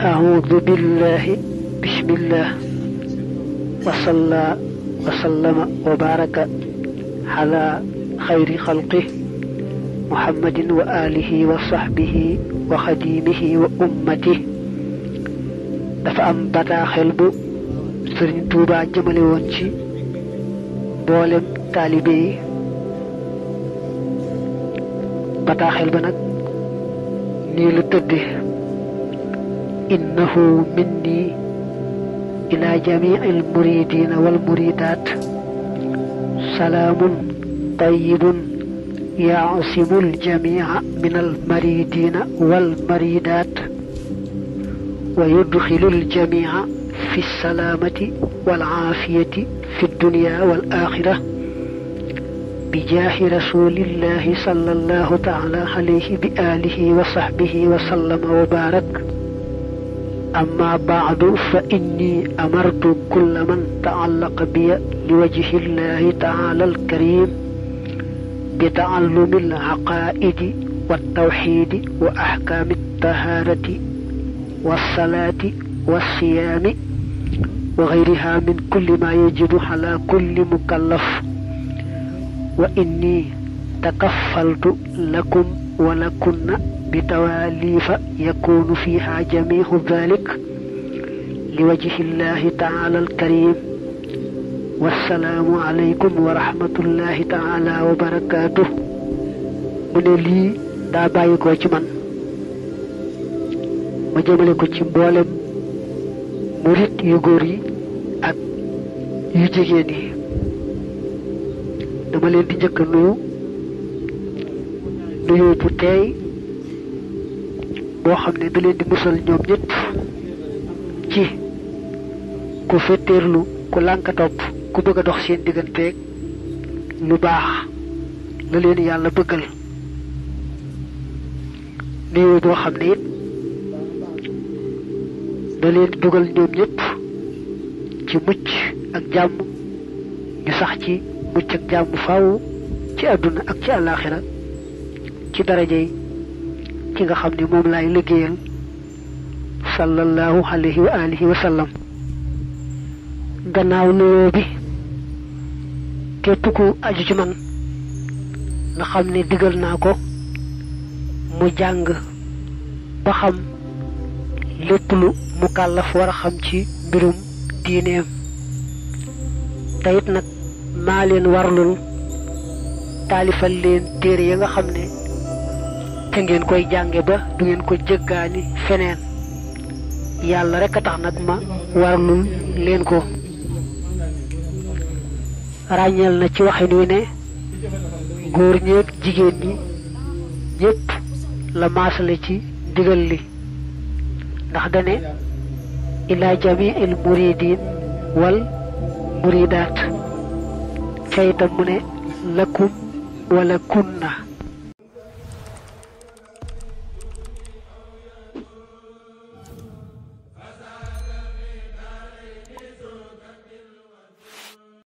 أعوذ بالله بسم الله وصلى وسلم وبارك على خير خلقه محمد وآله وصحبه وخديمه وأمته dafa am bataaxel bu Sëriñ Tuubaa jëmale woon ci mboolem taalibe yi bataaxel ba nag nii la tëdde innahu minni ila jamiil muridina wal muridaat salaamun tayyibun yaasimul jamia min al maridina wal maridaat wa yudxilul jamia fi salaamati wal aafiyati fi dunya wal aaxira bi jaahi rasulillahi sallallahu taala alayhi bi alihi wa sahbihi wa sallama wa baarak amma baadu fa inni amartu kulla man taallaqa biya liwajhi llahi taala alkarim bi taallumi alaqaaidi waltawxiidi wa axkaami altahaarati walsalaati walsiyaami wa gayriha min kulli ma yajibu ala kulli mukallaf wa inni takaffaltu lakum wa lakunna بتواليف يكون فيها جميع ذلك لوجه الله تعالى الكريم والسلام عليكم ورحمة الله تعالى وبركاته من لي دا بايكو ci man ma jëmale ko ci mboolem murit yu góor yi ak yu jigéen yi dama leen di njëkk nuyu nuyu bu teey boo xam ne da leen di musal ñoom ñëpp ci ku fetteerlu ku lànka topp ku bëgg a dox seen digganteeg lu baax la leen yàlla bëggal nuyu boo xam ne it da leen dugal ñoom ñëpp ci mucc ak jàmm ñu sax ci mucc ak jàmm faaw ci àdduna ak ci àllaaxira ci daraja yi ki nga xam ne moom laay liggéeyal sallallahu alayhi wa alihi wa sallam gannaaw nuyoo bi képp ku aju ci man nga xam ne digal naa ko mu jàng ba xam lépp lu mukallaf war a xam ci mbirum diineem te it nag maa leen warlul taalifal leen téere ya nga xam ne te ngeen koy jànge ba du ngeen ko jëggaani feneen yàlla rek a tax nag ma warlul leen ko ràññeel na ci waxin wi ne góor ñeeg jigéen ñi ñépp la maasale ci digal li ndax dane ila jamiil muridin wal muridaat ca itam mu ne lakum wala kunna